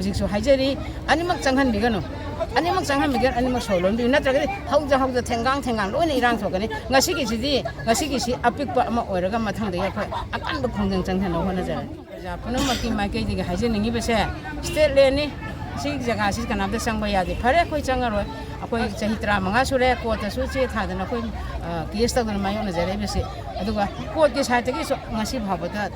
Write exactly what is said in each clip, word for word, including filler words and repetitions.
ꯍꯧꯖꯤꯛꯁꯨ ꯍꯥꯏꯖꯔꯤ, ꯑꯅꯤꯃꯛ ꯆꯪꯍꯟꯕꯤꯒꯅꯨ꯫ ꯑꯅꯤꯃꯛ ꯆꯪꯍꯟꯕꯤꯒꯅꯨ, ꯑꯅꯤꯃꯛ ꯁꯣꯔ ꯂꯣꯟꯕꯤꯌꯨ꯫ ꯅꯠꯇ꯭ꯔꯒꯗꯤ ꯍꯧꯖ ꯍꯧꯖ ꯊꯦꯡꯒꯥꯡ ꯊꯦꯡꯒꯥꯡ ꯂꯣꯏꯅ ꯏꯔꯥꯡ ꯊꯣꯛꯀꯅꯤ꯫ ꯉꯁꯤꯒꯤꯁꯤꯗꯤ, ꯉꯁꯤꯒꯤꯁꯤ ꯑꯄꯤꯛꯄ ꯑꯃ ꯑꯣꯏꯔꯒ ꯃꯊꯪꯗꯒꯤ ꯑꯩꯈꯣꯏ ꯑꯀꯟꯕ ꯈꯣꯡꯖꯪ ꯆꯪꯊꯅꯕ ꯍꯣꯠꯅꯖꯔꯒꯦ꯫ ꯄ꯭ꯔꯖꯥ ꯄꯨꯝꯅꯃꯛꯀꯤ ꯃꯥꯏꯀꯩꯗꯒꯤ ꯍꯥꯏꯖꯅꯤꯡꯉꯤꯕꯁꯦ, ꯁ꯭ꯇꯦꯠ ꯂꯦꯟꯅꯤ, ꯁꯤꯒꯤ ꯖꯒꯥꯁꯤ ꯀꯅꯥꯝꯇ ꯆꯪꯕ ꯌꯥꯗꯦ꯫ ꯐꯔꯦ, ꯑꯩꯈꯣꯏ ꯆꯪꯉꯔꯣꯏ꯫ ꯑꯩꯈꯣꯏ ꯆꯍꯤ ꯇꯔꯥꯃꯉꯥ ꯁꯨꯔꯦ ꯀꯣꯔꯠꯇꯁꯨ ꯆꯦ ꯊꯥꯗꯅ ꯑꯩꯈꯣꯏ, ꯑ, ꯀꯦꯁ ꯇꯧꯗꯅ ꯃꯥꯌꯣꯛꯅꯖꯔꯛꯏꯕꯁꯤ꯫ ꯑꯗꯨꯒ ꯀꯣꯔꯠꯀꯤ ꯁꯥꯏꯠꯇꯒꯤꯁꯨ ꯉꯁꯤ ꯐꯥꯎꯕꯗ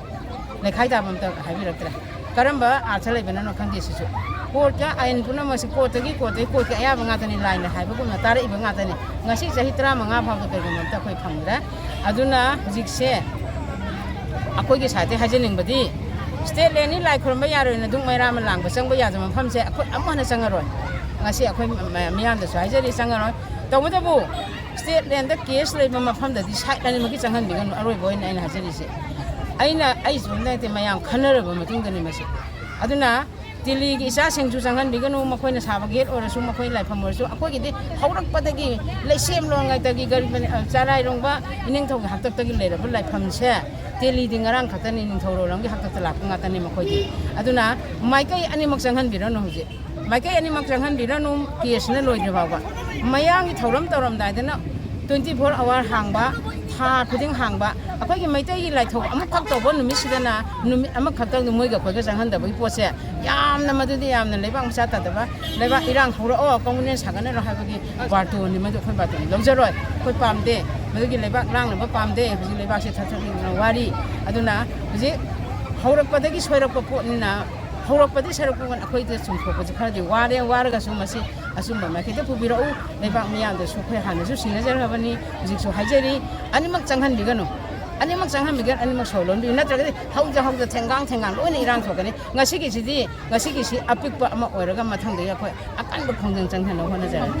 ꯂꯩꯈꯥꯏ ꯇꯥꯕ ꯑꯝꯇ ꯍꯥꯏꯕꯤꯔꯛꯇ꯭ꯔꯦ꯫ ꯀꯔꯝꯕ ꯑꯥꯔꯊ ꯂꯩꯕꯅꯅꯣ ꯈꯪꯗꯦ ꯁꯤꯁꯨ꯫ ꯀꯣꯔꯠꯀ ꯑꯥꯏꯟ ꯄꯨꯝꯅꯃꯛꯁꯤ ꯀꯣꯔꯠꯇꯒꯤ, ꯀꯣꯔꯠꯇꯒꯤ, ꯀꯣꯔꯠꯀꯤ ꯑꯌꯥꯕ ꯉꯥꯛꯇꯅꯤ, ꯂꯥꯏꯅ ꯍꯥꯏꯕꯒꯨꯝꯅ ꯇꯥꯔꯛꯏꯕ ꯉꯥꯛꯇꯅꯤ꯫ ꯉꯁꯤ ꯆꯍꯤ ꯇꯔꯥꯃꯉꯥ ꯐꯥꯎꯗ ꯀꯩꯒꯨꯝꯕ ꯑꯝꯇ ꯑꯩꯈꯣꯏ ꯐꯪꯗ꯭ꯔꯦ꯫ ꯑꯗꯨꯅ ꯍꯧꯖꯤꯛꯁꯦ ꯑꯩꯈꯣꯏꯒꯤ ꯁꯥꯏꯠꯇꯒꯤ ꯍꯥꯏꯖꯅꯤꯡꯕꯗꯤ, ꯁ꯭ꯇꯦꯠ ꯂꯦꯟꯅꯤ, ꯂꯥꯏ ꯈꯨꯔꯨꯝꯕ ꯌꯥꯔꯣꯏꯅ ꯙꯨꯛ ꯃꯩꯔꯥ ꯑꯃ ꯂꯥꯡꯕ ꯆꯪꯕ ꯌꯥꯗꯕ ꯃꯐꯝꯁꯦ ꯑꯩꯈꯣꯏ ꯑꯃꯨꯛ ꯍꯟꯅ ꯆꯪꯉꯔꯣꯏ꯫ ꯉꯁꯤ ꯑꯩꯈꯣꯏ ꯃ-, ꯃ-, ꯃꯤꯌꯥꯝꯗꯁꯨ ꯍꯥꯏꯖꯔꯤ, ꯆꯪꯉꯔꯣꯏ꯫ ꯇꯧꯕꯇꯕꯨ ꯁ꯭ꯇꯦꯠ ꯂꯦꯟꯗ ꯀꯦꯁ ꯂꯩꯕ ꯃꯐꯝꯗꯗꯤ ꯁꯥꯏꯠ ꯑꯅꯤꯃꯛꯀꯤ ꯆꯪꯍꯟꯕꯤꯒꯅꯨ, ꯑꯔꯣꯏꯕ ꯑꯣꯏꯅ ꯑꯩꯅ ꯍꯥꯏꯖꯔꯤꯁꯦ꯫ ꯑꯩꯅ, ꯑꯩ ꯏꯇꯣꯝꯇ ꯅꯠꯇꯦ, ꯃꯌꯥꯝ ꯈꯟꯅꯔꯕ ꯃꯇꯨꯡꯗꯅꯤ ꯃꯁꯤ꯫ ꯑꯗꯨꯅ ꯇꯤꯂꯤꯒꯤ ꯏꯆꯥꯁꯤꯡꯁꯨ ꯆꯪꯍꯟꯕꯤꯒꯅꯨ, ꯃꯈꯣꯏꯅ ꯁꯥꯕ ꯒꯦꯠ ꯑꯣꯏꯔꯁꯨ, ꯃꯈꯣꯏ ꯂꯥꯏꯐꯝ ꯑꯣꯏꯔꯁꯨ, ꯑꯩꯈꯣꯏꯒꯤꯗꯤ ꯍꯧꯔꯛꯄꯗꯒꯤ ꯂꯩꯁꯦꯝ ꯂꯣꯟꯉꯩꯗꯒꯤ ꯒꯔꯤ-, ꯑ, ꯆꯔꯥꯏꯔꯣꯡꯕ ꯏꯅꯤꯡꯊꯧꯒꯤ ꯍꯥꯛꯇꯛꯇꯒꯤ ꯂꯩꯔꯕ ꯂꯥꯏꯐꯝꯁꯦ ꯇꯤꯂꯤꯗꯤ ꯉꯔꯥꯡ ꯈꯛꯇꯅꯤ, ꯅꯤꯡꯊꯧꯔꯣꯜ ꯑꯃꯒꯤ ꯍꯥꯛꯇꯛꯇ ꯂꯥꯛꯄ ꯉꯥꯛꯇꯅꯤ ꯃꯈꯣꯏꯗꯤ꯫ ꯑꯗꯨꯅ ꯃꯥꯏꯀꯩ ꯑꯅꯤꯃꯛ ꯆꯪꯍꯟꯕꯤꯔꯅꯨ ꯍꯧꯖꯤꯛ꯫ ꯃꯥꯏꯀꯩ ꯑꯅꯤꯃꯛ ꯆꯪꯍꯟꯕꯤꯔꯅꯨ, ꯀꯦꯁꯁꯤꯅ ꯂꯣꯏꯗ꯭ꯔꯤ ꯐꯥꯎꯕ꯫ ꯃꯌꯥꯝꯒꯤ ꯊꯧꯔꯝ ꯇꯧꯔꯝꯗꯥꯏꯗꯅ twenty four hour ꯍꯥꯡꯕ, ꯊꯥ ꯈꯨꯗꯤꯡ ꯍꯥꯡꯕ, ꯑꯩꯈꯣꯏꯒꯤ ꯃꯩꯇꯩꯒꯤ ꯂꯥꯏꯊꯣꯛ ꯑꯃꯈꯛ ꯇꯧꯕ ꯅꯨꯃꯤꯠꯁꯤꯗꯅ ꯅꯨꯃꯤꯠ ꯑꯃꯈꯛꯇꯪꯗ ꯃꯣꯏꯒ ꯑꯩꯈꯣꯏꯒ ꯆꯪꯍꯟꯗꯕꯒꯤ ꯄꯣꯠꯁꯦ ꯌꯥꯝꯅ, ꯃꯗꯨꯗꯤ ꯌꯥꯝꯅ ꯂꯩꯕꯥꯛ ꯃꯆꯥ ꯇꯥꯗꯕ, ꯂꯩꯕꯥꯛ ꯏꯔꯥꯡ ꯍꯧꯔꯛꯑꯣ, ꯀꯣꯡꯒ꯭ꯔꯦꯁ ꯁꯥꯒꯠꯅꯔꯣ ꯍꯥꯏꯕꯒꯤ ꯕꯥꯔꯇꯣꯟꯅꯤ, ꯃꯗꯨ ꯑꯩꯈꯣꯏ ꯕꯥꯔꯇꯣꯟ ꯂꯧꯖꯔꯣꯏ꯫ ꯑꯩꯈꯣꯏ ꯄꯥꯝꯗꯦ, ꯃꯗꯨꯒꯤ ꯂꯩꯕꯥꯛ ꯂꯥꯡꯅꯕ ꯄꯥꯝꯗꯦ꯫ ꯍꯧꯖꯤꯛ ꯂꯩꯕꯥꯛꯁꯦ ꯊꯛꯊꯛ ꯅꯤꯛꯅ ꯋꯥꯔꯤ꯫ ꯑꯗꯨꯅ ꯍꯧꯖꯤꯛ ꯍꯧꯔꯛꯄꯗꯒꯤ ꯁꯣꯏꯔꯛꯄ ꯄꯣꯠꯅꯤꯅ, ꯍꯧꯔꯛꯄꯗꯒꯤ ꯁꯣꯏꯔꯛꯄ ꯄꯣꯠꯅ ꯑꯩꯈꯣꯏꯗ ꯁꯨꯝ ꯊꯣꯛꯄꯁꯦ ꯈꯔꯗꯤ ꯋꯥꯔꯦ꯫ ꯋꯥꯔꯒꯁꯨ ꯃꯁꯤ ꯑꯆꯨꯝꯕ ꯃꯥꯏꯀꯩꯗ ꯄꯨꯕꯤꯔꯛꯎ꯫ ꯂꯩꯕꯥꯛ ꯃꯤꯌꯥꯝꯗꯁꯨ ꯑꯩꯈꯣꯏ ꯍꯥꯟꯅꯁꯨ ꯁꯤꯟꯅꯖꯔꯕꯅꯤ, ꯍꯧꯖꯤꯛꯁꯨ ꯍꯥꯏꯖꯔꯤ, ꯑꯅꯤꯃꯛ ꯆꯪꯍꯟꯕꯤꯒꯅꯨ꯫ ꯑꯅꯤꯃꯛ ꯆꯪꯍꯟꯕꯤꯒꯅꯨ, ꯑꯅꯤꯃꯛ ꯁꯣꯔ ꯂꯣꯟꯕꯤꯌꯨ꯫ ꯅꯠꯇ꯭ꯔꯒꯗꯤ ꯍꯧꯖ ꯍꯧꯖ ꯊꯦꯡꯒꯥꯡ ꯊꯦꯡꯒꯥꯡ ꯂꯣꯏꯅ ꯏꯔꯥꯡ ꯊꯣꯛꯀꯅꯤ꯫ ꯉꯁꯤꯒꯤꯁꯤꯗꯤ, ꯉꯁꯤꯒꯤꯁꯤ ꯑꯄꯤꯛꯄ ꯑꯃ ꯑꯣꯏꯔꯒ ꯃꯊꯪꯗꯒꯤ ꯑꯩꯈꯣꯏ ꯑꯀꯟꯕ ꯈꯣꯡꯖꯪ ꯆꯪꯍꯟꯅꯕ ꯍꯣꯠꯅꯖꯔꯒꯦ꯫